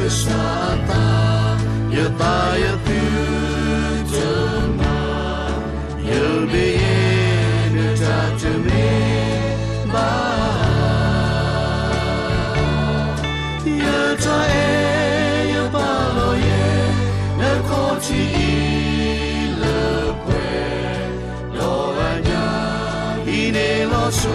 ကစၢ်အသး, ယသးယသုတမၤ, ယမ့ၢ်ယဲ နတၢ်တမ့ၢ်ဘၣ်. ယတၢ်အဲၣ်ယပာ်လီၤယဲ နခီၣ်ထံးအံၤလၢပှဲၤ, ဒီးအညၣ်အံၤန့ၣ်လီၤဆီ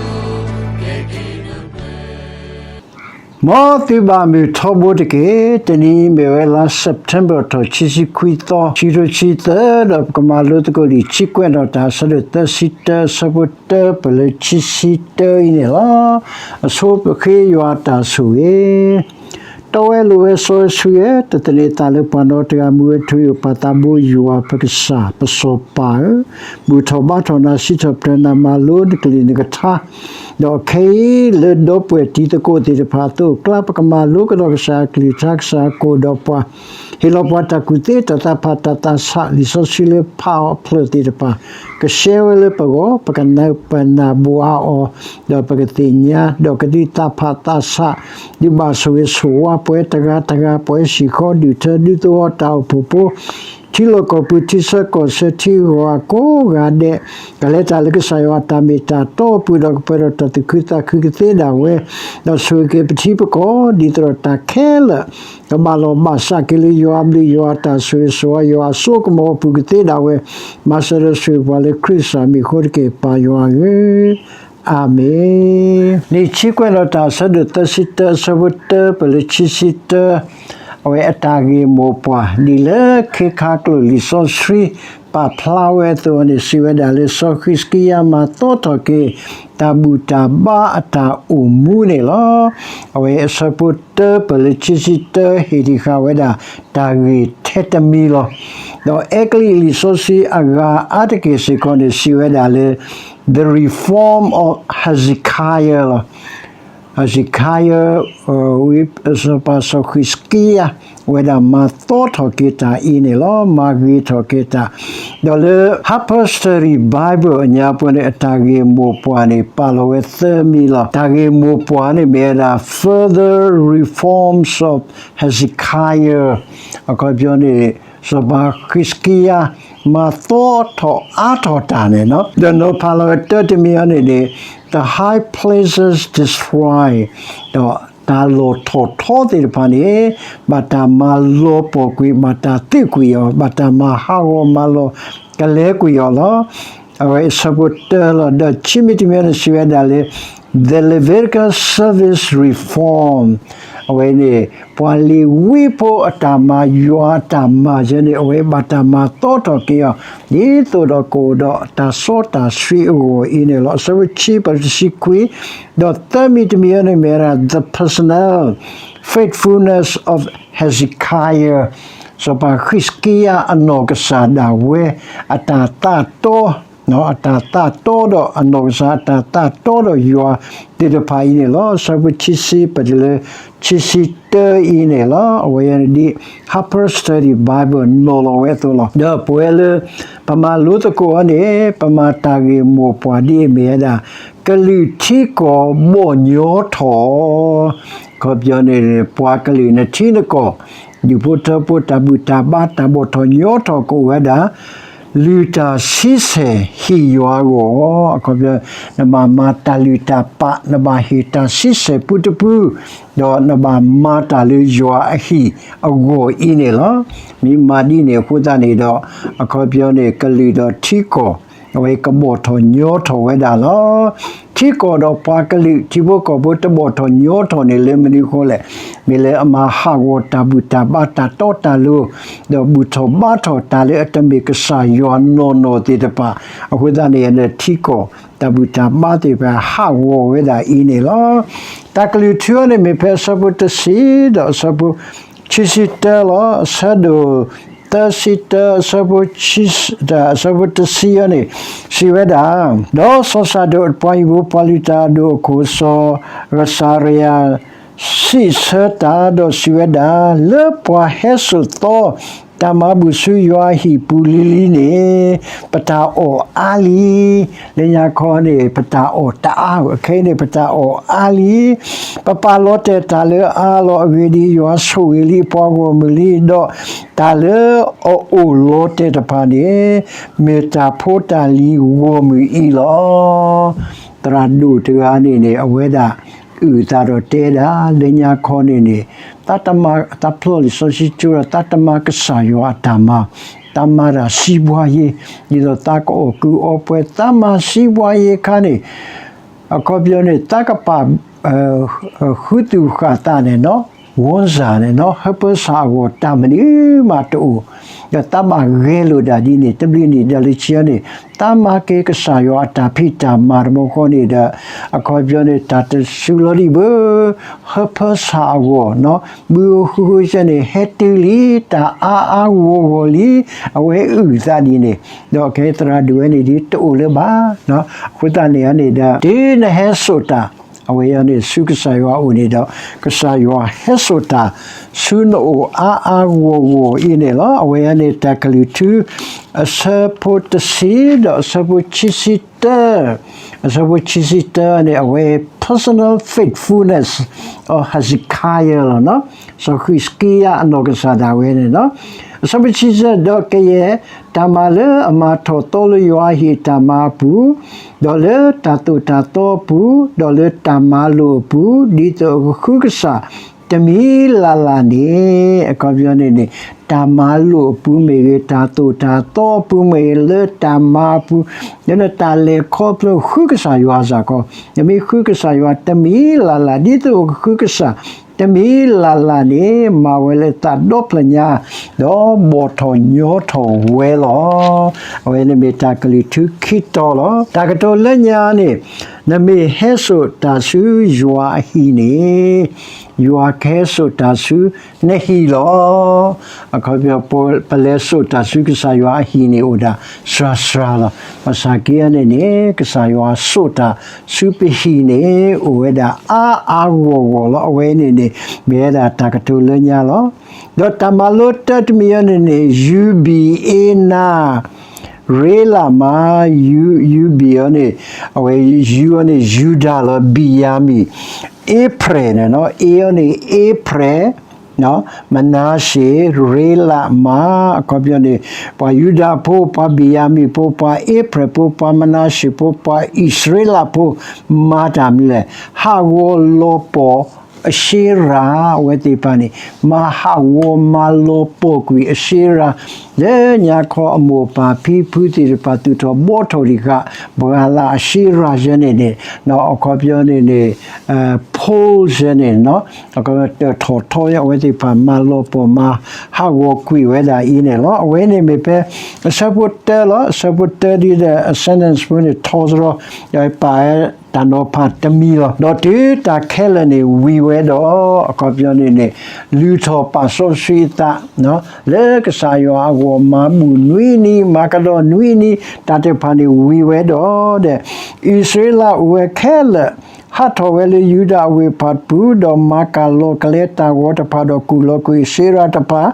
ကဲက့ၤနပှဲၤ မ်သုဘၣ်မုာ်ထီဘိတက့ၢ်. တနံၤအံၤမ့ၢ်ဝဲလါ September ထီၣ် ခံဆံခွံသီ ခံကထိခံဆံသၢ, ဒီးပကမၤလိသကိးလံာ် ဆံကွဲးဒီးတၢ် အဆၢဒိၣ်သၢဆံတၢ အဆၢဖိတၢ ပလၢခံဆံတၢအံၤန့ၣ်လီၤ. အဆိပဃ့ယွၤအတၢ်ဆိၣ်ဂ့ၤ တီဝဲလိၤဝဲစီဝဲဆှံဝဲ, တသန့ၤသးလၢပှၤနီတဂၤ, မူဝဲထိယိာ်ပာ်သးဘိယွၤပကစၢ် ပစီၤပၤဧၢ, ဘူၣ်ထီၣ်ဘါထီၣ်နၤ စံးထီၣ်ပတြၢၤနၤ မၤလိနကလုၢ်နကထါ, ဒီးခဲအံၤလၢဒီပုၢ်ဝဲၢ်တံၤသကိးသ့ၣ်တဖၣ်အသိးအကျါ ပကမၤလိကဒီးကစၢ်အကလုၢ်ကထါ ကစၢ်အကိၣ်ဒီးပှၤ, ဟ့ၣ်လီၤပှၤတၢ်ကူၣ်သ့ တၢ်သးဖး တၢ်သးဆး လံာ်စီဆှံလၢဖးအီၤအဖျၢၣ်သ့ၣ်တဖၣ် ကရှဲဝဲလၢပဂီၢ်, ပကနၢ်ပၢၢ်နၢ်ဘှါအီၤ, ဒီးပကသ့ၣ်ညါ, ဒီးကဒုးသးဖးသးဆး, ဒုးဘၣ်ဆိၣ်ဂ့ၤဆိၣ်ဝါပှၤတဂၤတဂၤ, ပှၤဟံၣ်ဃီဒူၣ်ထၢ ဒူသဝီတၢ်အိၣ်ဖှိၣ်ဖိ, ထံလီၢ်ကီၢ်ပူၤ ထံဆၢကီၢ်ဆၢ ထံဂုၤဂၤကိးဂၤဒဲး, ကလဲၤတၢ်လၢကစၢ်ယွၤအတၢ်မ့ၢ်တၢ်တီအပူၤ ဒီးကပှဲၤဒီးတၢ်သူၣ်ခုသးခုကသ့ဒၣ်ဝဲ, ဒီးဆိၣ်ဂ့ၤက့ၤပထံပကီၢ် ဒ်သိးဒီးတၢ်ခဲလၢာ် ကဘၣ်လီၢ်ဘၣ်စးက့ၤလၢယွၤအဘျုး ယွၤအတၢ်ဆိၣ်ဂ့ၤဆိၣ်ဝါ ယွၤအစိကမီၤအပူၤကသ့ဒၣ်ဝဲ, မၤစၢၤဒီးဆိၣ်ဂ့ၤပှၤလၢခရံာ်ကစၢ်မံၤအဃိတက့ၢ် ပၢ်ယွၤဧၢ, အၤမ့ၣ်. လံာ်ဆံကွဲးဒီးတၢ် အဆၢဒိၣ်သၢဆံတၢ အဆၢဖိတၢ ပလၢခံဆံတၢ, အဝဲအတၢ်ဂ့ၢ်မိၢ်ပှၢ် ဒ်လၢခ့ခါကျိာ်လံာ်စီဆှံ ပာ်ဖျါဝဲအသိးန့ၣ် စံးဝဲဒၣ်လၢ စီၤဃံးစကံယၤမၤသီထီၣ်က့ၤ တၢ်ဘူၣ်တၢ်ဘါအတၢ်အိၣ်မူန့ၣ်လီၤ. အဝဲအဆၢဖိတၢ ပလၢခံဆံတၢ ဟ့ၣ်တံၢ်ဃာ်ဝဲဒၣ် တၢ်ဂ့ၢ်ထဲတမံၤလီၤ. ဒီးအဲကလံးလံာ်စီဆှံအဂၤအါတက့ၢ်စ့ၢ်ကီးန့ၣ် စံးဝဲဒၣ်လၢ The Reform of Hezekiah လီၤ. Hezekiah ဝံ စီၤပၤစီၤဃံးစကံယၤ ဝဲဒၣ်မၤသီထီၣ်က့ၤတၢ်အံၤန့ၣ်လီၤ. မၤဂ့ၤထီၣ်က့ၤတၢ်, ဒီးလၢ Harper Study Bible အညါပူၤန့ၣ် အတၢ်ဂ့ၢ်မိၢ်ပှၢ်န့ၣ် ပာ်လီၤဝဲသၢမံၤလီၤ. တၢ်ဂ့ၢ်မိၢ်ပှၢ်န့ၣ်မ့ၢ်ဝဲဒၣ် Further Reforms of Hezekiah အခီပညီန့ၣ် စီၤပၤဃံးစကံယၤ မၤသီထီၣ်အါထီၣ်တၢ်န့ၣ်လီၤ. ဒီးနီၤဖးလီၤဝဲတၢတမံၤအံၤန့ၣ်န့ၣ် The High Places Destroyed ဒီးတၢ်လီၢ်ထီၣ်ထီသ့ၣ်တဖၣ်န့ၣ် ဘၣ်တၢ်မၤလီၤပှီၢ်ကွံာ်, ဘၣ်တၢ်သုးကွံာ်အီၤ, ဘၣ်တၢ်မၤဟးဂီၤမၤလီၤကလဲကွံာ်အီၤလီၤ. အဝဲအဆၢဖိတၢလီၤ. ဒီးခံမံၤတမံၤန့ၣ် စံးဝဲဒၣ်လၢ The Levitical Service Reform အဝဲန့ၣ် ပှၤလ့ၤဝံဖိအတၢ်မၤ ယွၤအတၢ်မၤယဲန့ၣ် အဝဲဘၣ်တၢ်မၤသီထီၣ်က့ၤအီၤ ဒ်သိးဒီးကအိၣ်ဒီးတၢ်စီတၢ်ဆှံအဂီၢ်အံၤန့ၣ်လီၤ. အဆၢဖိခံ ပှၤတဆံခွံ, ဒီးသၢမံၤတမံၤအံၤန့ၣ်မ့ၢ်ဝဲဒၣ် The Personal Faithfulness of Hezekiah စီၤပၤဃံးစကံယၤအနီၢ်ကစၢ်ဒၣ်ဝဲ အတၢ်သးတီ အတၢ်သးတီဒီးအနီၢ်ကစၢ် အတၢ်သးတီဒီးယွၤသ့ၣ်တဖၣ်အံၤန့ၣ်လီၤ. အဆၢဖိခံဆံ ပတုၤလၢ ခံဆံတၢအံၤန့ၣ်လီၤ. အဝဲန့ၣ်ဒ် Harper Study Bible နီၤလီၤဝဲအသိးလီၤ. ဒီးပဝဲလၢ ပမၤလိသကိးအီၤန့ၣ် ပမၤတၢ်ဂ့ၢ်မိၢ်ပှၢ်ဒ်အမ့ၢ်ဝဲဒၣ် ကလုာ်ထံကီၢ်ဘီၣ်ညီထီၣ် အခီပညီန့ၣ် ပှၤကလုာ်နထံနကီၢ် ဒူၣ်ဖိထၢဖိတၢ်ဘူၣ်တၢ်ဘါတၢ်ဘီၣ်ထီၣ်ညီထီၣ်ကအိၣ်ဝဲဒၣ် လုၢ်တၢ်ဆံဆဲၣ်ဟံၣ်ယွၤအဂီၢ်, အခီပညီ နဘၣ်မၤတၢ်လုၢ်တၢ်ပာ် နဘၣ်ဟ့ၣ်တၢ်ဆံဆဲၣ်ပူတပူ ဒီးနဘၣ်မၤတၢ်လၢယွၤအဟံၣ်အဂီၢ်အံၤန့ၣ်လီၤ. မ့ၢ်မၤဒ်န့ၣ်အဃိသတးန့ၣ်ဒီး အခီပညီန့ၣ် ကလုာ်ဒီးထံကီၢ် အဝဲကဘီၣ်ထီၣ်ညီထီၣ်ဝဲဒၣ်လီၤ. ထံကီၢ်ဒီးပှၤကလုာ် ထံဖိကီၢ်ဖိတဘီၣ်ထီၣ်ညီထီၣ်န့ၣ်လၢမနုၤအဃိလဲၣ်, မ့ၢ်လၢအမၤဟးဂီၤတၢ်ဘူၣ်တၢ်ဘါတၢ်တီတၢ်လိၤ, ဒီးဘူၣ်ထီၣ်ဘါထီၣ်တၢ်လၢအတမ့ၢ်ကစၢ်ယွၤနီၢ်နီၢ်သ့ၣ်တဖၣ်, အဃိသတးန့ၣ် ထံကီၢ်တၢ်ဘူၣ်တၢ်ဘါသ့ၣ်တဖၣ်ဟးဂီၤဝဲဒၣ်အံၤန့ၣ်လီၤ. တၢ်ကလုၢ်ထူအံၤန့ၣ်မ့ၢ်ဖဲအဆၢဖိတဆံ ဒီးအဆၢဖိခံဆံတၢလီၤ. အဆၢဒိၣ်သၢဆံတၢ အဆၢဖိတဆံအံၤန့ၣ် စံးဝဲဒၣ်, ဒီးစီၤစၤဒိာ်ပှၤဟံၣ်ဖိပှၤလုၢ်တၢ်အဒိၣ်အခိၣ် စီၤအစၤရယၤ စံးဆၢတၢ်ဒီးစံးဝဲဒၣ်, လၢပှၤဟဲစိာ်သီ တၢ်မၤဘူၣ်ဆူယွၤအဟံၣ်ပူၤလံၤလံၤန့ၣ် ပတၢ်အီၣ်အါလံ. လၢညါခီန့ၣ် ပတၢ်အီၣ်တအါ, အခဲအံၤန့ၣ် ပတၢ်အီၣ်အါလံ. ပပာ်လီၤတဲာ်တၢ်လၢအါလီၤ. အဂ့ၢ်ဒ်အံၤ, ယွၤဆိၣ်ဂ့ၤလံအပှၤဂီၢ်မုၢ်လံ, ဒီးတၢ်လၢအအိၣ်လီၤတဲာ်တဖၣ်န့ၣ် မ့ၢ်တၢ်ဖိတၢ်လံၤဂီၢ်မုၢ်အံၤလီၤ. သရၣ်ဒိၣ်တဂၤန့ၣ်န့ၣ် အဝဲဒၣ်အုၣ်အသးဒီးတဲဒၣ်, လၢညါခီန့ၣ်န့ၣ် သးတမၤ, တၢ်ဖျီလံာ်စီဆှံကၠိဒီး သးတမၤကစၢ်ယွၤအတၢ်မၤ, သးမၤတၢ်စံးဘှါယ့, ဒ်သိးသးကအီၣ်ကုၢ်အီပှဲၤ, သးမၤစံးဘှါယ့အခါန့ၣ် အခီပညီန့ၣ် သးကပာ် ဃုသူၣ်ဃာ်သးန့ၣ်နီၤ, ဝီစၢ်န့ၣ်နီၤ, ဟၢဖၢဆၣ်အဂီၢ်တၢ်မနုၤမးတအိၣ်, ဒီးသးဘၣ်ဂဲၤလိာ်ဒၣ်ဒ်န့ၣ် တဘျုးနံၣ်ဒီးလၢခံန့ၣ် သးမၤက့ၤကစၢ်ယွၤအတၢ်ဖံးတၢ်မၤတဘျီဃီန့ၣ်ဒီး အခီပညီန့ၣ် တၢ်တစူၤလီၤဒံးဘၣ် ဟၢဖၢဆၣ်အဂီၢ်နီၤ, ဘုဃုဃုစဲန့ၣ် ဟဲတုၤလံ တၢ်အါအါဂီၢ်ဂီၢ်လံ, အဝဲအုၣ်သးဒ်န့ၣ်, ဒီးကဲသရၣ်ဒိၣ်ဝဲန့ၣ်ဒ်တအိၣ်လၢၤဘၣ်. အဃိသတးန့ၣ်န့ၣ်ဒီး တုၤနဟဲစိာ်တၢ် အဝဲအံၤန့ၣ် ဆူကစၢ်ယွၤအအိၣ်န့ၣ်ဒီး ကစၢ်ယွၤဟဲစိာ်တၢ် ဆူနအိၣ်အါအါဂီၢ်ဂီၢ်အံၤန့ၣ်လီၤ. အဝဲအံၤန့ၣ် တၢ်ကလုၢ်ထူ အဆၢဖိတဆံ ဒီးအဆၢဖိခံဆံတၢ, အဆၢဖိခံဆံတၢန့ၣ် အဝဲ personal faithfulness of Hezekiah လီၤနီၤ, စီၤဃံးစကံယၤအနီၢ်ကစၢ်ဒၣ်ဝဲန့ၣ်လီၤ. အဆၢဖိခံဆံတၢ ဒီးကယဲၢ်တၢ်မၤလၢအမၤထီၣ်သီလၢယွၤအဟံၣ်အတၢ်မၤအပူၤ, ဒီးလၢတၢ်သိၣ်တၢ်သီအပူၤ, ဒီးလၢတၢ်မၤလိာ်အပူၤ, ဒ်သိးအကဃုကစၢ် တမံၤလၢ်လၢ်န့ၣ်, အခီပညီန့ၣ်န့ၣ် တၢ်မၤလိာ်အပူၤမ့ၢ်ဂ့ၤ, တၢ်သိၣ်တၢ်သီအပူၤမ့ၢ်ဂ့ၤ, လၢတၢ်မၤအပူၤ, လၢနတၢ်လဲၤခီဖျိဃုကစၢ်ယွၤစ့ၢ်ကီး, နမ့ၢ်ဃုကစၢ်ယွၤတမံၤလၢ်လၢ်, ဒ်သိးအကဃုကစၢ် တမံၤလၢ်လၢ်န့ၣ် မၤဝဲလၢသးဒီဖျၢၣ်ညါ, ဒီးဘီၣ်ထီၣ်ညီထီၣ်ဝဲလီၤ. အဝဲန့ၣ်မ့ၢ်တၢ်ကလုၢ်ထူခံတီၤလီၤ. တၢ်ကတိၤလၢညါန့ၣ်, နမ့ၢ်ဟဲစိာ်တၢ်ဆူယွၤအဟံၣ်န့ၣ်, ယွၤကဟဲစိာ်တၢ်ဆူနဟံၣ်လီၤ. အခီပညီ ပလဲၤစိာ်တၢ်ဆူကစၢ်ယွၤအဟံၣ်န့ၣ်အိၣ်ဒၣ်စှၤစှၤလီၤ. ဘၣ်ဆၣ်က့န့ၣ်န့ၣ် ကစၢ်ယွၤစိာ်တၢ်ဆူပဟံၣ်န့ၣ် အိၣ်ဝဲဒၣ်အါအါဂီၢ်ဂီၢ်လီၤ. အဝဲန့ၣ်န့ၣ် မ့ၢ်ဝဲဒၣ်တၢ်ကတိၤလၢညါလီၤ. ဒီးတၢ်မၤလိတၢတမံၤအံၤန့ၣ်န့ၣ် ယူဘံၣ်အ့နၤ ရ့လးမး, ယူဘံၣ်အံၤန့ၣ် အဝဲယူအံၤန့ၣ် ယူဒၤလီၤ, ဘံၣ်ယၤမံၣ်, အ့ဖရဲၣ်န့ၣ်နီၤ, အ့အံၤန့ၣ် အ့ဖရဲၣ် မနၤၡ့ၣ်, ရ့လးမး, အခီပညီန့ၣ် ပှၤယူဒၤဖိ, ပှၤဘံၣ်ယၤမံၣ်ဖိ, ပှၤအ့ဖရဲၣ်ဖိ, ပှၤမနၤၡ့ၣ်ဖိ, ပှၤအံၣ်စရ့လးဖိ မၤတၢ်မနုၤလဲၣ်, ဟးဂီၤလီၤပှီၢ်အၡ့ရၤ, အဝဲသ့ၣ်တဖၣ်န့ၣ် မၤဟးဂီၤမၤလီၤပှီၢ်ကွံာ်အၡ့ရၤ, လၢညါခီအမိၢ်အပၢ်ဖံဖုသ့ၣ်တဖၣ်သူၣ်ထီၣ်ဘှီထီၣ်တံၢ်ဃာ် ပှၤလၢအၡ့ရၤယဲန့ၣ်န့ၣ်, အခီပညီန့ၣ်န့ၣ် ဖိယဲန့ၣ်နီၤ, တၢၣ်ထီၣ်ထီယဲ အဝဲသ့ၣ်တဖၣ်မၤလီၤပှီၢ်မၤဟးဂီၤကွံာ်ဝဲဒၣ်အံၤန့ၣ်လီၤ. အဝဲန့ၣ်မ့ၢ်ဖဲ အဆၢဖိတၢလီၤ. အဆၢဖိတၢဒ်ဒီး အ sentence ဖိန့ၣ်ထီစရီ, ယပာ်ဝဲတၢ်နီၤဖးတမံၤလီၤ. ဒီးတုၤတၢ်ခဲလၢာ်န့ၣ်ဝံၤဝဲဒီး အခီပညီန့ၣ်န့ၣ် လုၢ်ထီၣ်ပာ်စီဆှံအသး လၢကစၢ်ယွၤအဂီၢ် မၤဘူၣ်နွံနံၤ မၤကဒီးနွံနံၤ တၢ်တဖၣ်န့ၣ်ဝံၤဝဲဒီး ဒီး အံၣ်စရ့လးအိၣ်ဝဲခဲလၢာ် ဟးထီၣ်ဝဲလၢယူဒၤအဝ့ၢ်ဖးတပူၤ, ဒီးမၤကၢ်လီၤကလဲတၢ်ဂီၤတဖၣ်, ဒီးကူၣ်လီၤကွံာ်အၡ့ရၤတဖၣ်,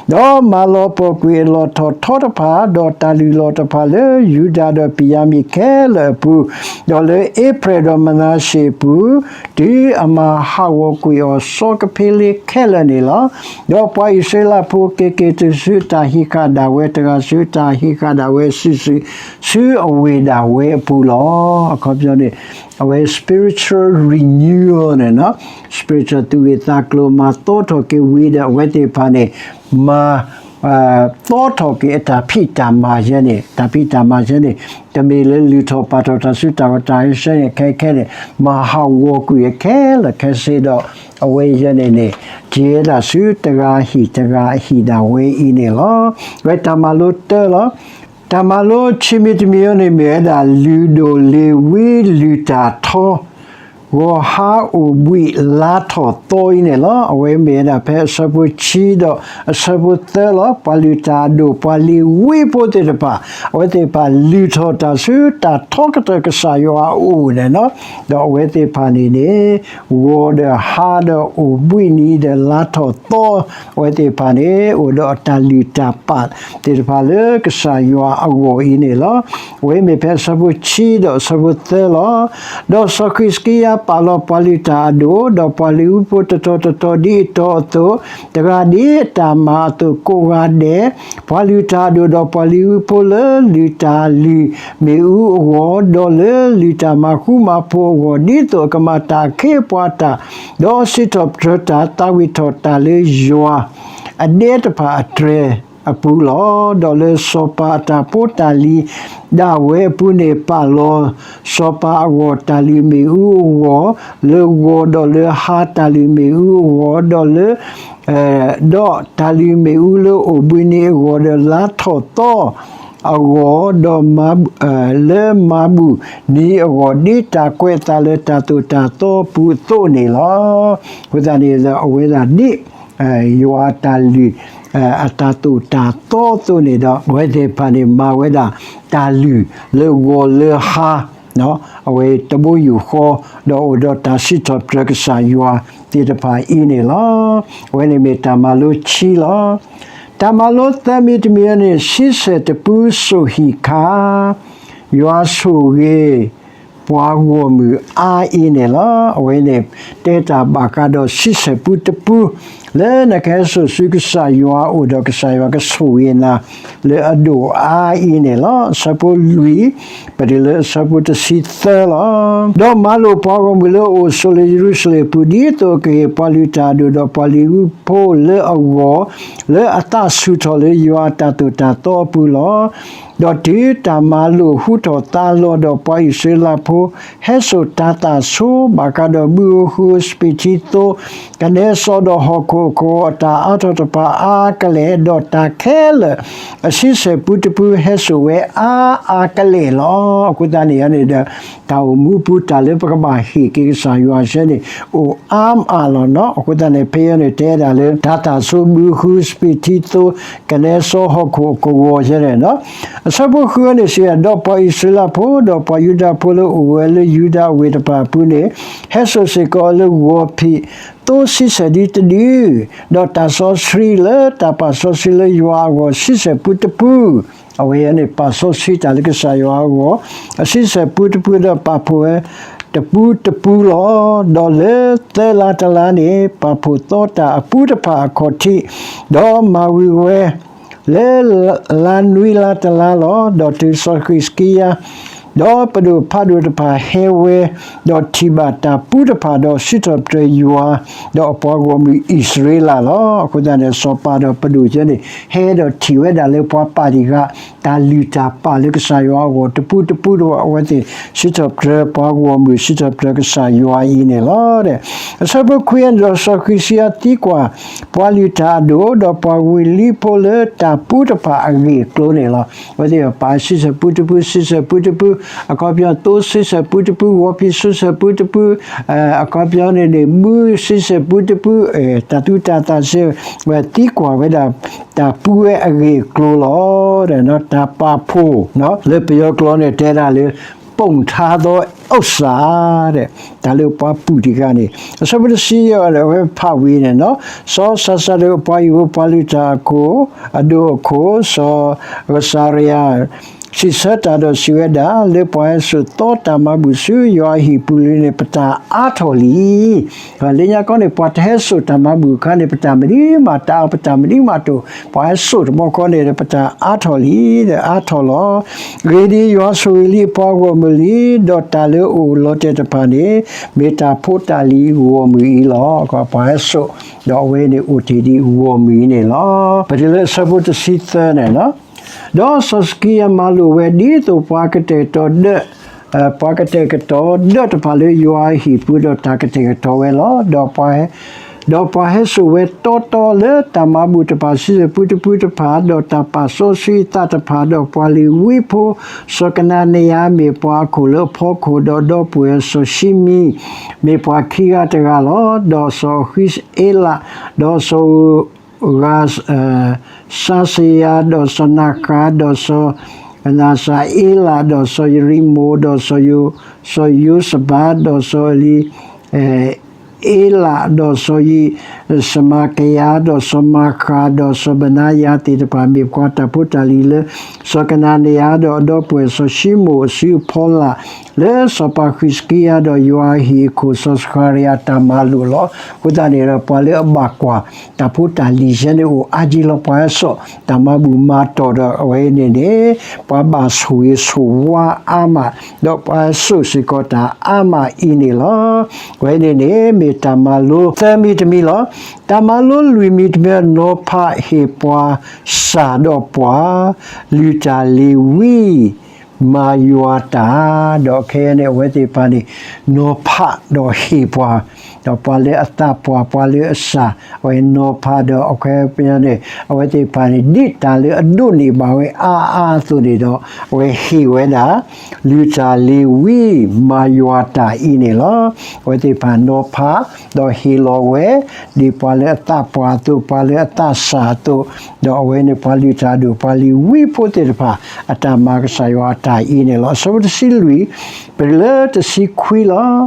ဒီးမၤလီၤပှီၢ်ကွံာ်အလီၢ်ထီၣ်ထီတဖၣ်, ဒီးတၢ်လုၢ်လီၢ်တဖၣ်လၢယူဒၤဒီးဘံၣ်ယၤမံၣ်ခဲလၢာ်အပူၤ, ဒီးလၢအ့ဖရဲၣ်ဒီးမနၤၡ့ၣ်အပူၤ, တုၤအမၤဟးဂီၤကွံာ်အီၤစီကဖ့လ့ခဲလၢာ်န့ၣ်လီၤ. ဒီးပှၤအံၣ်စရ့လးဖိက့ၤက့ၤတုၤဆူတၢ်ဟံးဃာ်ဒၣ်ဝဲတဂၤ, ဆူတၢ်ဟံးဃာ်ဒၣ်ဝဲစုာ်စုာ်, ဆူအဝ့ၢ်ဒၣ်ဝဲအပူၤလီၤ. အခီပညီန့ၣ် အဝဲ spiritual renewal န့ၣ်နီၤ, spiritual သူၣ်ဂ့ၢ်သးကျိၤမၤသီထီၣ်က့ၤဝံၤဒီး အဝဲသ့ၣ်တဖၣ်န့ၣ် မၤ သီထီၣ်က့ၤအတၢ်ဖံးတၢ်မၤယဲန့ၣ်, တၢ်ဖံးတၢ်မၤယဲန့ၣ် တမ့ၢ်လၢလုၢ်ထီၣ်ပာ်ထီၣ်တၢ်ဆူတၢ်ဂီၤတၢ်ဟဲဆဲန့ၣ် ခဲခဲန့ၣ် မၤဟးဂီၤကွံာ်အခဲလၢာ်ခဲဆ့ဒီး အဝဲယဲန့ၣ်န့ၣ် က့ၤဝဲဒၣ်ဆူတဂၤအဟံၣ်တဂၤအဟံၣ်ဒၣ်ဝဲအံၤန့ၣ်လီၤ. ဝဲတၢ်မၤလိတၢလီၤ. တၢ်မၤလိခံမံၤတမံၤအံၤန့ၣ် မ့ၢ်ဝဲဒၣ်လုၢ်ဒိၣ်လ့ၤဝံလုၢ်တၢ်ထီ ဂီၤဟါအိၣ်ဘှံးလါထီၣ်သီအံၤန့ၣ်လီၤ. အဝဲမ့ၢ်ဝဲဒၣ်ဖဲအဆၢဖိခံဒီးအဆၢဖိသၢလီၤ. ပှၤလုၢ်တၢ်အဒိၣ် ပှၤလ့ၤဝံဖိသ့ၣ်တဖၣ် အဝဲသ့ၣ်တဖၣ်လုၢ်ထီၣ်တၢ်ဆူတၢ်ထီကတၢၢ်ကစၢ်ယွၤအအိၣ်န့ၣ်လီၤ. ဒီးအဝဲသ့ၣ်တဖၣ်န့ၣ်န့ၣ် ဂီၤဒီးဟါဒီးအိၣ်ဘှံးနံၤဒီးလါထီၣ်သီ အဝဲသ့ၣ်တဖၣ်န့ၣ် အိၣ်ဒီးအတၢ်လုၢ်တၢ်ပာ်သ့ၣ်တဖၣ်လၢကစၢ်ယွၤအဂီၢ်အံၤန့ၣ်လီၤ. အဝဲမ့ၢ်ဖဲအဆၢဖိခံဒီးအဆၢဖိသၢလီၤ. ဒီးစီၤဃံးစကံယၤပာ်လီၤပှၤလုၢ်တၢ်အဒိၣ် ဒီးပှၤလ့ၤဝံဖိတတီၤတတီၤဒ်အတီၤအသိး, တဂၤဒ်အတၢ်မၤအသိးကိးဂၤဒဲး, ပှၤလုၢ်တၢ်အဒိၣ်ဒီးပှၤလ့ၤဝံဖိလၢလုၢ်တၢ်လုၢ်မ့ၣ်အူအဂီၢ်, ဒီးလၢလုၢ်တၢ်မၤဃူမၤဖိးအဂီၢ်, ဒ်သိးအကမၤတၢ်အခ့အပှၤတၢ်, ဒီးစံးထီၣ်ပတြၢၤတၢ်သးဝံၣ်ထီၣ်တၢ်လၢယွၤ အဒဲတဖၣ်အတြဲၤအပူၤလီၤ. ဒီးလၢစီၤပၤအတၢ်ဖိတၢ်လံၤဒၣ်ဝဲအပူၤန့ၣ် ပာ်လီၤစီၤပၤအဂီၢ်တၢ်လုၢ်မ့ၣ်အူအဂီၢ်, လၢဂီၤဒီးလၢဟါတၢ်လုၢ်မ့ၣ်အူအဂီၢ်, ဒီးလၢ ဒီးတၢ်လုၢ်မ့ၣ်အူလၢအိၣ်ဘှံးနံၤအဂီၢ်ဒီးလါထီၣ်သီအဂီၢ်, ဒီးမၤ လၢမၤဘူၣ်နံၤအဂီၢ် ဒ်တၢ်ကွဲးအသးလၢတၢ်သိၣ်တၢ်သီအပူၤအသိးန့ၣ်လီၤ. အဃိသတးန့ၣ်ဒီး အဝဲဒၣ်ဒ် ယွၤအတၢ်လုၢ် အတၢ်သိၣ်တၢ်သီအသိးန့ၣ်ဒီး အဝဲသ့ၣ်တဖၣ်န့ၣ် မၤဝဲဒၣ်တၢ်လုၢ်လၢဂီၤလၢဟါ အဝဲတဘိယူၢ်ဃီ ဒီးအိၣ်ဒီးတၢ်စံးထီၣ်ပတြၢၤကစၢ်ယွၤသ့ၣ်တဖၣ်အံၤန့ၣ်လီၤ. အဝဲန့ၣ်မ့ၢ်တၢ်မၤလိခံလီၤ. တၢ်မၤလိသၢမံၤတမံၤန့ၣ် ဆံဆဲၣ်တပူၤစိၣ်ဟံၣ်ခါ ယွၤဆိၣ်ဂ့ၤ ပှၤဂီၢ်မုၢ်အါအံၤန့ၣ်လီၤ. အဝဲန့ၣ် တဲတၢ်ဘၣ်ဃးဒီးဆံဆဲၣ်ပူတပူ လၢနကဟဲစိာ်ဆူကစၢ်ယွၤအအိၣ်ဒီးကစၢ်ယွၤကဆိၣ်ဂ့ၤနၤ လၢအဒိၣ်အါအံၤန့ၣ်လီၤ. အဆၢဖိလွံၢ် ပတုၤလၢအဆၢဖိတဆံသၢလီၤ. ဒီးမၤလိာ်ပှၤဂီၢ်မုၢ်လၢအအိၣ်ဆိးလၢယရူၤၡလ့ၣ်အပူၤ ဒ်သိးကဟ့ၣ်ပှၤလုၢ်တၢ်အဒိၣ်ဒီးပှၤလ့ၤဝံဖိလၢအဂီၢ် လၢအသးဆူၣ်ထီၣ်လၢယွၤအတၢ်သိၣ်တၢ်သီအပူၤလီၤ. ဒီးတုၤတၢ်မၤလိာ်ဟူထီၣ်သါလီၤဒီး ပှၤအံၣ်စရ့လးဖိ ဟဲစိာ်တၤသၣ်ဆိ ဘၣ်ဃးဒီးဘုဧိၤဃုဧိၤ စပံးထံသိ ကနဲစီဒီးဟီၣ်ခိၣ်အကဝီၤ အတၢ်အါထီၣ်တဖၣ်အါအါကလဲာ်, ဒီးတၢ်ခဲလၢာ်အဆံဆဲၣ်ပူတပူ ဟဲစိာ်ဝဲအါအါကလဲာ်လီၤ. အဃိသတးန့ၣ်န့ၣ်ဒီး တၢ်အိၣ်မူပူၤတၢ်လၢပကဘၣ်ဟ့ၣ်က့ၤကစၢ်ယွၤဆဲန့ၣ် အိၣ်အါမးလီၤနီၤ. အဃိသတးန့ၣ် ဖဲအံၤန့ၣ် တဲဒၣ်လၢ တၤသၣ်ဆိ ဘုဧိၤဃုဧိၤ စပံးထံသိ ကနဲစီဟီၣ်ခိၣ်အကဝီၤဆဲန့ၣ်နီၤ. အဆၢဖိဃုန့ၣ်စံး, ဒီးပှၤအံၣ်စရ့လးဖိ ဒီးပှၤယူဒၤဖိလၢအိၣ်ဝဲလၢယူဒၤအဝ့ၢ်တဖၣ်အပူၤန့ၣ် ဟဲစိာ်စ့ၢ်ကီးအီၤလၢဂီၤဖံး သိဆံဆဲၣ်ဒ်တဒု, ဒီးတၢ်စီဆှံလၢတၢ်ပာ်စီဆှံလၢယွၤအဂီၢ် ဆံဆဲၣ်ပူတပူ, အဝဲန့ၣ်ပာ်စီဆှံတၢ်လၢကစၢ်ယွၤအဂီၢ် အဆံဆဲၣ်ပူတပူ ဒီးပာ်ဖှိၣ်ဝဲတပူတပူလီၤ. ဒီးလၢသၢလါတလါန့ၣ် ပာ်ဖှိၣ်သီတၢ်အပူတဖၣ်အခီၣ်ထံး, ဒီးမၤဝံၤဝဲ လၢလါနွံလါတလါလီၤ. ဒီးတုၤစီၤဃံးစကံယၤ ဒီးပဒိၣ်ဖးဒိၣ်တဖၣ်ဟဲဝဲ, ဒီးထံၣ်ဘၣ်တၢ်ပူတဖၣ် ဒီးစံးထီၣ်ပတြၢၤယွၤ ဒီးအပှၤဂီၢ်မုၢ်အံၣ်စရ့လးလီၤ. အဃိသတးန့ၣ် စီၤပၤဒီးပဒိၣ်ကဲန့ၣ် ဟဲဒီးထံၣ်ဝဲဒၣ်လၢပှၤပာ်တံၢ်ဃာ် တၢ်လုၢ်တၢ်ပာ်လၢကစၢ်ယွၤအဂီၢ် တပူတပူဒီး အဝဲသ့ၣ်စံးထီၣ်ပတြၢၤပှၤဂီၢ်မုၢ် စံးထီၣ်ပတြၢၤကစၢ်ယွၤအံၤန့ၣ်လီၤ. အဆၢဖိခွံန့ၣ်ဒီး စီၤဃံးစကံယၤသံကွၢ် ပှၤလုၢ်တၢ်အဒိၣ် ဒီးပှၤဝ့ၢ်လံဖိလၢတၢ်ပူတဖၣ်အဂ့ၢ်အကျိၤန့ၣ်လီၤ. အဝဲသ့ၣ်ပာ်ဆံဆဲၣ်ပူတပူ ဆံဆဲၣ်ပူတပူ, အခီပညီသိဆံဆဲၣ်ပူတပူ, ဂီၤဖံးဆံဆဲၣ်ပူတပူ, အခီပညီန့ၣ်န့ၣ် ဘုဆံဆဲၣ်ပူတပူ, တၢ်သူတၢ်သၣ်စ့ၢ် ဝဲသံကွၢ်ဝဲဒၣ် တၢ်ပူဝဲအဂ့ၢ်အကျိၤလီၤ. တၢ်ပာ်ဖှိၣ် လၢပယီၤကျိာ်န့ၣ်တဲဒၣ်လၢ ပုံထားသောဥစ္စာ တၢ်လၢပှၤပူၢ်တဂၤန့ၣ် အဆၢဖိတဆံယဲၢ် အဝဲဖးဝံၤန့ၣ်နီၤ, စီၤစၤစၤဒိးအပှၤဟံၣ်ဖိ ပှၤလုၢ်တၢ်အခိၣ် အဒိၣ်အခိၣ် စီၤအစၤရယၤ စံးဆၢတၢ်ဒီးစံးဝဲဒၣ်, လၢပှၤဟဲစိာ်သီတၢ်မၤဘူၣ်ဆူယွၤအဟံၣ်ပူၤလံန့ၣ် ပတၢ်အါထီၣ်လံ. လၢညါခီန့ၣ် ပှၤတဟဲစိာ်တၢ်မၤဘူၣ်အခါန့ၣ် ပတၢ်မနုၤမးတအါ ပတၢ်မနုၤမးတအိၣ်, ပှၤဟဲစိာ်တဘျီဃီန့ၣ် ပတၢ်အါထီၣ်လံ, ဒီးအါထီၣ်လီၤ. ဂ့ၤဒ်ယွၤဆိၣ်ဂ့ၤလံအပှၤဂီၢ်မုၢ်လံ, ဒီးတၢ်လၢအအိၣ်လီၤတဲာ်တဖၣ်န့ၣ် မ့ၢ်တၢ်ဖိတၢ်လံၤဂီၢ်မုၢ်အံၤလီၤ. ပှၤဟဲစိာ်, ဒီးအဝဲန့ၣ်အိၣ်တ့ၢ်ဒံးဂီၢ်မုၢ်အံၤန့ၣ်လီၤ. ပတုၤလၢအဆၢဖိတဆံသၢန့ၣ်လီၤ. ဒီးစီၤစကံယၤမၤလိာ်ဝဲ ဒ်သိးပှၤကတဲာ်ကတီၤဒၢး, ပှၤကတဲာ်ကတီၤဒၢးတဖၣ်လၢယွၤအဟံၣ်ပူၤ ဒီးတၢ်ကတဲာ်ကတီၤဝဲလီၤ. ဒီးပှၤဟဲ ဒီးပှၤဟဲစိာ်ဝဲတီတီလၢတၢ်မၤဘူၣ်တဖၣ် စံးပူတပူတဖၣ်, ဒီးတၢ်ပာ်စီဆှံအသးတဖၣ်, ဒီးပှၤလ့ၤဝံဖိ စီၤကနၤနယၤ မ့ၢ်ပှၤအခိၣ်လၢအဖီခိၣ်, ဒီးဒီပုၢ်ဝဲၢ်စီၤၡံမံ မ့ၢ်ပှၤခံဂၤတဂၤလီၤ. ဒီးစီၤဃံအ့လး, ဒီးစီၤ ဂၤ စၤစယၤ, ဒီးစီၤနၤဃၤ, ဒီးစီၤ နၤစၤအ့လး, ဒီးစီၤယရံမိၣ်, ဒီးစီၤယိၤ စီၤယိၤစဘး, ဒီးစီၤအလံ အ့လး, ဒီးစီၤယံး စမၤကယၤ, ဒီးစီၤမၤဃၤ, ဒီးစီၤဘနါယၤသ့ၣ်တဖၣ် မ့ၢ်ပှၤတၢ်ဖိတၢ်လံၤလၢ စီၤကနၤနယၤ ဒီးအဒီပုၢ်ဝဲၢ်စီၤၡံမိၣ်အစုအဖီလာ် လၢစီၤပၤဃံးစကံယၤ ဒီးယွၤအဟံၣ်အခိၣ် စီၤစဃၤရယၤအတၢ်မၤလိာ်လီၤ. အဃိသတးန့ၣ်ဒီး ပှၤလၢအဘၣ်ကွၢ် တၢ်ဖိတၢ်လံၤယဲန့ၣ်အိၣ်အါကံလီၤ. ပှၤဟဲစိာ် တၢ်မၤဘူၣ်မၤတီၢ်ဒီးအဝဲအံၤန့ၣ်န့ၣ် ပှၤဘၣ်ဆိၣ်ဂ့ၤဆိၣ်ဝါအါမး, ဒီးပှၤဟဲစိာ်စ့ၢ်ကီးတၢ်အါမးအံၤန့ၣ်လီၤ. အဝဲအံၤန့ၣ်န့ၣ် မ့ၢ်တၢ်မၤလိသၢမံၤတမံၤလီၤ. တၢ်မၤလိလွံၢ်မံၤတမံၤ နီၤဖးဟ့ၣ်ပှၤစၢ်ဒီးပှၤ လုၢ်တၢ်လ့ၤဝံ မၤယွၤတၢ်, ဒီးခဲအံၤန့ၣ် အဝဲသ့ၣ်တဖၣ်န့ၣ် နီၤဖးဒီးဟ့ၣ်ပှၤ, ဒီးပှၤလၢအသးပှၢ် ပှၤလၢအစၢ် အဝဲနီၤဖးဒီးအခဲအံၤန့ၣ် အဝဲသ့ၣ်တဖၣ်န့ၣ် ဒ်တၢ်လၢအဒိးန့ၢ်ဘၣ်ဝဲအါအါအသိးန့ၣ်ဒီး အဝဲဟ့ၣ်ဝဲဒၣ် လုၢ်တၢ်လ့ၤဝံ မၤယွၤတၢ်အံၤန့ၣ်လီၤ. အဝဲသ့ၣ်တဖၣ်နီၤဖး ဒီးဟ့ၣ်လီၤဝဲ ဒ်ပှၤလၢအသးပှၢ်အသိး ပှၤလၢအသးစၢ်အသိး, ဒီးအဝဲန့ၣ်ပှၤလုၢ်တၢ်အဒိၣ် ပှၤလ့ၤဝံဖိသ့ၣ်တဖၣ် အတၢ်မၤကစၢ်ယွၤအတၢ်အံၤန့ၣ်လီၤ. အဆၢဖိတဆံလွံၢ် ပတုၤလၢတဆံခွံလီၤ.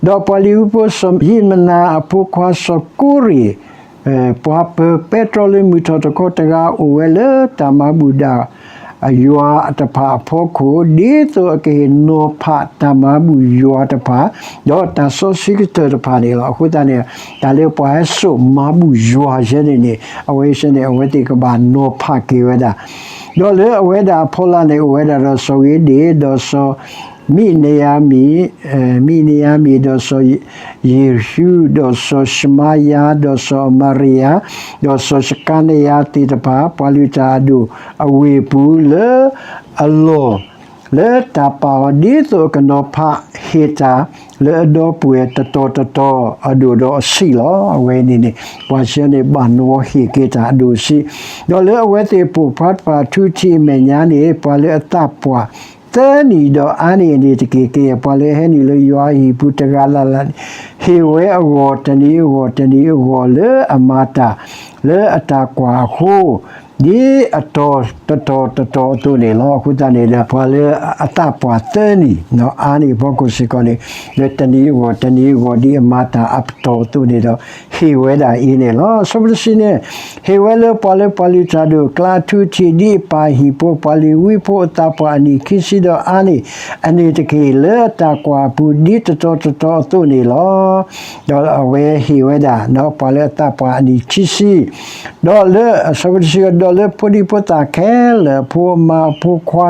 ဒီးပှၤလ့ၤဝံဖိစီၤယံးမနၤအဖိခွါစီၤကိရ့ၣ် ပှၤပၢၤပဲတြီလၢမုၢ်ထီၣ်တခီတဂၤအိၣ်ဝဲလၢတၢ်မၤဘူၣ်ဒၣ် ယွၤတဖၣ်အဖီခိၣ် ဒ်သိးအကဟ့ၣ်နီၤဖးတၢ်မၤဘူၣ်ယွၤတဖၣ် ဒီးတၢ်စီဆှံကတၢၢ်တဖၣ်န့ၣ်လီၤ. အဃိသတးန့ၣ် တၢ်လၢပှၤဟဲစိာ်မၤဘူၣ်ယွၤယဲန့ၣ်န့ၣ် အဝဲသ့ၣ်န့ၣ် အဝဲသ့ၣ်ကဘၣ်နီၤဖးက့ၤဝဲဒၣ် ဒီးလၢအဝဲဒၣ်အဖီလာ်န့ၣ် အိၣ်ဝဲဒၣ်ဒီးစီၤဂ့ၤဒ့ၣ် ဒီးစီၤ မံးနယၤမံး, မံးနယၤမံး, ဒီးစီၤယ့ၤဟု, ဒီးစီၤၡမါယၤ, ဒီးစီၤအမၤရံယၤ, ဒီးစီၤၡကါနယၤသ့ၣ်တဖၣ် ပှၤလုၢ်တၢ်အဒိၣ်အဝ့ၢ်အပူၤလၢအလီၢ် လၢတၢ်ပာ်အီၤ ဒ်သိးအကနီၤဖးဟ့ၣ်တၢ်လၢအဒီပုၢ်ဝဲၢ်တတီၤတတီၤ အဒိၣ်ဒီးအဆံးလီၤ. အဝဲန့ၣ်န့ၣ် ပှၤစ့ၢ်န့ၣ် ဘၣ်နီၤဟ့ၣ်က့ၤတၢ်အဒိၣ်အဆံး, ဒီးလၢအဝဲသ့ၣ်ပိာ်ခွါတဖၣ်အထူအထံးအမဲာ်ညါန့ၣ် ပှၤလၢအသးပှၢ် သၢနံၣ်ဒီးအါန့ၢ်အန့ၣ်တက့ၢ်, ကယဲၢ်ပှၤလၢအဟဲနုာ်လၢယွၤအဟံၣ်ပူၤတဂၤလၢ်လၢ်န့ၣ် ဟ့ၣ်ဝဲအဂီၢ်တနံၤအဂီၢ်တနံၤအဂီၢ်လၢအမၤတၢ် လၢအတၢ်ကွၢ်အဃိ ဒ်အတီၤတတီၤတတီၤအသိးန့ၣ်လီၤ. အဃိသတးန့ၣ်ဒီး ပှၤလၢအသးပှၢ်သၢနံၣ် အါန့ၢ်အဖီခိၣ်စ့ၢ်ကီးန့ၣ် လၢတနံၤအဂီၢ်တနံၤအဂီၢ် ဒ်အမၤတၢ်အပတီၢ်အသိးန့ၣ်ဒီး ဟ့ၣ်ဝဲဒၣ်အံၤန့ၣ်လီၤ. အဆၢဖိတဆံန့ၣ် ဟ့ၣ်ဝဲလၢပှၤလၢပှၤလုၢ်တၢ်ဒိၣ်အကျါ အထူအထံး ဒ်အပၢ်အဟံၣ်ဖိ ပှၤလ့ၤဝံဖိအသးပှၢ်အနံၣ်ခံဆံဒီးအါန့ၢ်အန့ၣ်တက့ၢ်, လၢအတၢ်ကွၢ်အပူၤ ဒ်တတီၤတတီၤအသိးန့ၣ်လီၤ. ဒီးအဝဲဟ့ၣ်ဝဲဒၣ် ပှၤလၢအသးပှၢ်အနံၣ်ခံဆံ ဒီးလၢအဆၢဖိတဆံ ဒီးလၢဖိဒံဖိသၣ်ခဲလၢာ် အဖိအမါအဖိခွါ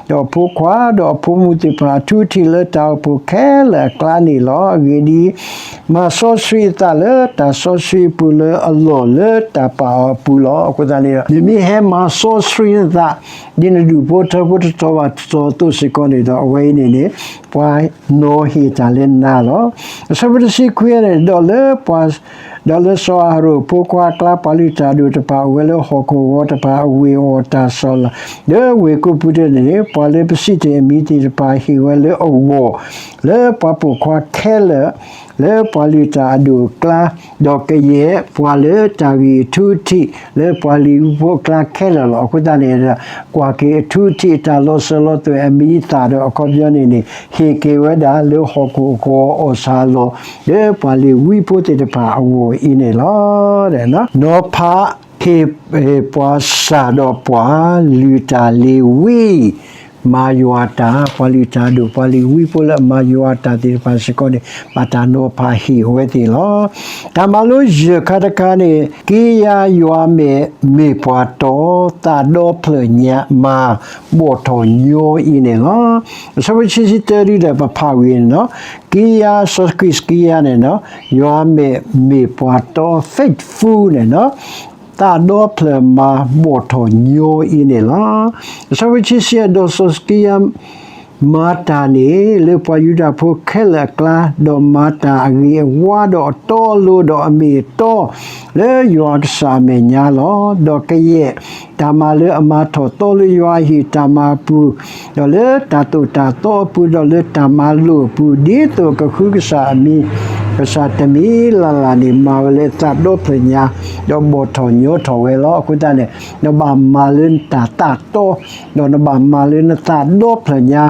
ဒီးအဖိခွါ ဒီးအဖိမုၣ်သ့ၣ်တဖၣ် အထူအထံးလၢတၢ်အိၣ်ဖှိၣ်ခဲလၢာ်အကျါန့ၣ်လီၤ. အဂ့ၢ်ဒ်အံၤ, မၤစီဆှံအသးလၢတၢ်စီဆှံအပူၤလၢအလီၢ်လၢတၢ်ပာ်အီၤအပူၤလီၤ. အဃိသတးန့ၣ်ဒီး နမ့ၢ်ဟဲမၤစီဆှံနသး ဒ်နဒူၣ်ဖိထၢဖိတတီၤဘၣ်တတီၤအသိးစ့ၢ်ကီးန့ၣ်ဒီး အဝဲအံၤန့ၣ်န့ၣ် ပှၤနီၤဟ့ၣ်တၢ်လၢနၤလီၤ. အဆၢဖိတဆံခွံန့ၣ် ဒီးလၢပှၤ ဒီးလၢစီၤအၤဟရိၣ်အဖိခွါအကျါ ပှၤလုၢ်တၢ်ဒိၣ်တဖၣ် အိၣ်ဝဲလၢဟီၣ်ခိၣ်ဂီၤတဖၣ် အဝ့ၢ်အီၣ်တၢ်စီၣ်လး လၢဝ့ၢ်ကိးပူၤတဖၣ်န့ၣ် ပှၤလၢပစံးတ့ၢ်အမံၤသ့ၣ်တဖၣ် ဟ့ၣ်ဝဲလၢအဂီၢ် လၢပှၤပိာ်ခွါခဲလၢာ် လၢပှၤလုၢ်တၢ်အဒိၣ်အကျါ ဒီးကယဲၢ်ပှၤလၢတၢ်ဂံၢ်အထူအထံး လၢပှၤလ့ၤဝံဖိအကျါခဲလၢာ်လီၤ. အဃိသတးန့ၣ် ကွၢ်က့ၤအထူအထံးအတၢ်လီၤစၢၤလီၤသွဲၣ်အမံၤအသၣ်ဒီး အခီပညီန့ၣ်န့ၣ် ဟ့ၣ်က့ၤဝဲဒၣ်လၢဟီၣ်ခိၣ်အဂီၤအီၣ်ဆၣ်အလီၢ် လၢပှၤလ့ၤဝံဖိသ့ၣ်တဖၣ်အဂီၢ်အံၤန့ၣ်လီၤ. နီၤဖးဟ့ၣ်ပှၤစၢ်ဒီးပှၤ လုၢ်တၢ်လ့ၤဝံ မၤယွၤတၢ်, ပှၤလုၢ်တၢ်ဒိၣ် ပှၤလ့ၤဝံဖိလၢအမၤယွၤတၢ်သ့ၣ်တဖၣ်စ့ၢ်ကီးန့ၣ် ဘၣ်တၢ်နီၤဖးဟ့ၣ်အဝဲသ့ၣ်လီၤ. တၢ်မၤလိယဲၢ်ခါတခါန့ၣ် ကံယၤယွၤမဲာ်မ့ၢ်ပှၤတီ သးဒီဖျၢၣ်ညါမၤ ဘီၣ်ထီၣ်ညီအံၤန့ၣ်လီၤ. အဆၢဖိခံဆံတၢဒုဒီးပဖးဝံၤန့ၣ်နီၤ, ကံယၤစီၤဃံးစကံယၤန့ၣ်နီၤ, ယွၤမဲာ်မ့ၢ်ပှၤတီ faithful န့ၣ်နီၤ, သးဒီဖျၢၣ်မၤဘီၣ်ထီၣ်ညီအံၤန့ၣ်လီၤ. အဆၢဖိခံဆံ ဒီးစီၤစကံယၤ မၤတၢ်န့ၣ် လၢပှၤယူဒၤဖိခဲလၢာ်အကျါ, ဒီးမၤတၢ်အဂ့ၤအဝါဒီးအတီအလိၤဒီးအမ့ၢ်အတီ လၢယွၤကစၢ်အမဲာ်ညါလီၤ. ဒီးကယဲၢ်တၢ်မၤလၢအမၤထီၣ်သီလၢယွၤအဟံၣ်တၢ်မၤအပူၤ, ဒီးလၢတၢ်သိၣ်တၢ်သီအပူၤ, ဒီးလၢတၢ်မၤလိာ်အပူၤ, ဒ်သိးကဃုကစၢ်အမံၤ, ကစၢ်တမံၤလၢ်လၢ်န့ၣ် မၤဝဲလၢအသးဒီဖျၢၣ်ညါ, ဒီးဘီၣ်ထီၣ်ညီထီၣ်ဝဲလီၤ. အဃိသတးန့ၣ် နဘၣ်မၤလၢနတၢ်သးတီ, ဒီးနဘၣ်မၤလၢနသးဒီဖျၢၣ်ညါ,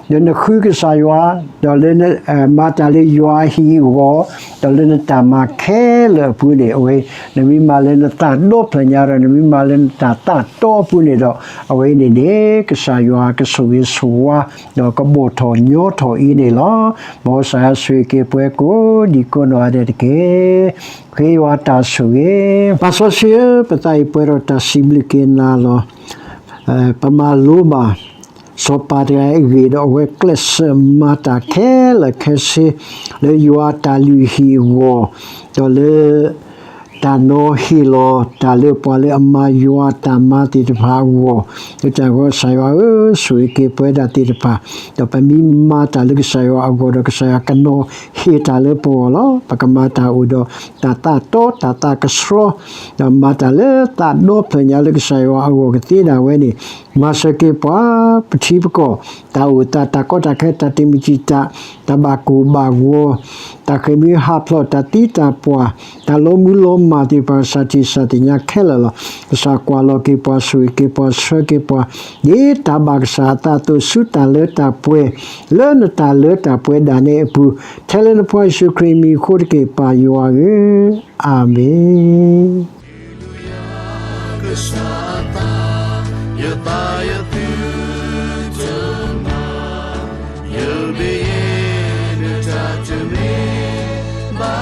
ဒီးနဃုကစၢ်ယွၤ, ဒီးလၢ မၤတၢ်လၢယွၤအဟံၣ်အဂီၢ်, ဒီးလၢနတၢ်မၤခဲလၢာ်အပူၤန့ၣ် အဝဲ နမ့ၢ်မၤလၢနသးဒီဖျၢၣ်ညါဒီး နမ့ၢ်မၤလၢနတၢ်သးတီအပူၤန့ၣ်ဒီး အဝဲန့ၣ်န့ၣ် ကစၢ်ယွၤကဆိၣ်ဂ့ၤဆိၣ်ဝါ ဒီးကဘီၣ်ထီၣ်ညီထီၣ်အံၤန့ၣ်လီၤ. မ်ကစၢ်ယွၤဆိၣ်ဂ့ၤက့ၤပှၤကိးဒံကိးနီၢ်ဂၤဒဲးတက့ၢ်. ဃ့ယွၤတၢ်ဆိၣ်ဂ့ၤ, ပၢ်စီဆှံဧၢ, ပသးအံၤပှဲၤဒီးတၢ်စံးဘျုးက့ၤနၤလီၤ. ပမၤလိဘၣ် စီၤပၤတဂၤအံၤအဂ့ၢ်ဒီး အဝဲကျဲးစၢးမၤတၢ်ခဲလၢာ်ခဲဆ့ လၢယွၤအတၢ်လုၢ်ဟံၣ်အဂီၢ်, ဒီးလၢ တၢ်နီၤဟ့ၣ်လီၤတၢ်လၢပှၤလၢအမၤယွၤအတၢ်မၤသ့ၣ်တဖၣ်အဂီၢ်, လၢတၢ်ဂီၤ ကစၢ်ယွၤဧၢ, ဆိၣ်ဂ့ၤက့ၤပဝဲဒၣ်သ့ၣ်တဖၣ်, ဒီးပမ့ၢ်မၤတၢ်လၢကစၢ်ယွၤအဂီၢ်ဒီး ကစၢ်ယွၤကနီၤဟ့ၣ်တၢ်လၢပဂီၢ်လီၤ. ပကမၤတၢ်အိၣ်ဒီး တၢ်သးတီတၢ်သးကဆှီ, ဒီးမၤတၢ်လၢသးဒီဖျၢၣ်ညါလၢကစၢ်ယွၤအဂီၢ်ကသ့ဒၣ်ဝဲန့ၣ်, မၤစၢၤက့ၤပှၤပထံပကီၢ်, တၢ်အိၣ်သးတၢ်ကီတၢ်ခဲ တၢ်တမုာ်တံာ်တာ်, တၢ်ဘၣ်ကိၢ်ဘၣ်ဂီၤ, တၢ်ဃ့ၢ်မှံဟးဖျိး တၢ်သံတၢ်ပှၢ်, တၢ်လီၤမုၢ်လီၤမၢ်သ့ၣ်တဖၣ် ကစၢ်ထံၣ်ကစၢ်သ့ၣ်ညါခဲလၢာ်လီၤ. ကစၢ်ကွၢ်လီၤက့ၤပှၤ ဆိၣ်ဂ့ၤက့ၤပှၤ ဆှၢက့ၤပှၤ, ဒ်တၢ်ဘၣ်ကစၢ်အသးအသိး ဆူတၢ်လၢတၢ်ပှဲၤ လၢနတၢ်လၢတၢ်ပှဲၤဒၣ်နဲအပူၤ, ထဲလၢနဖိယ့ၣ်ၡူးခရံာ်အမံၤအဃိတက့ၢ် ပၢ်ယွၤဧၢ, အၤမ့ၣ်. ကစၢ်အသး, ယသးယသုတမၤ, ယမ့ၢ်ယဲ နတၢ်တမ့ၢ်ဘၣ်ဧါ.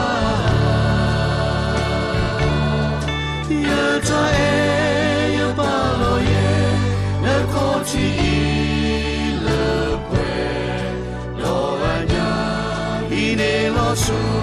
ယတၢ်အဲၣ်ယပာ်လီၤယဲ နခီၣ်ထံးအံၤလၢပှဲၤ, ဒီးအညၣ်အံၤန့ၣ်လီၤဆိ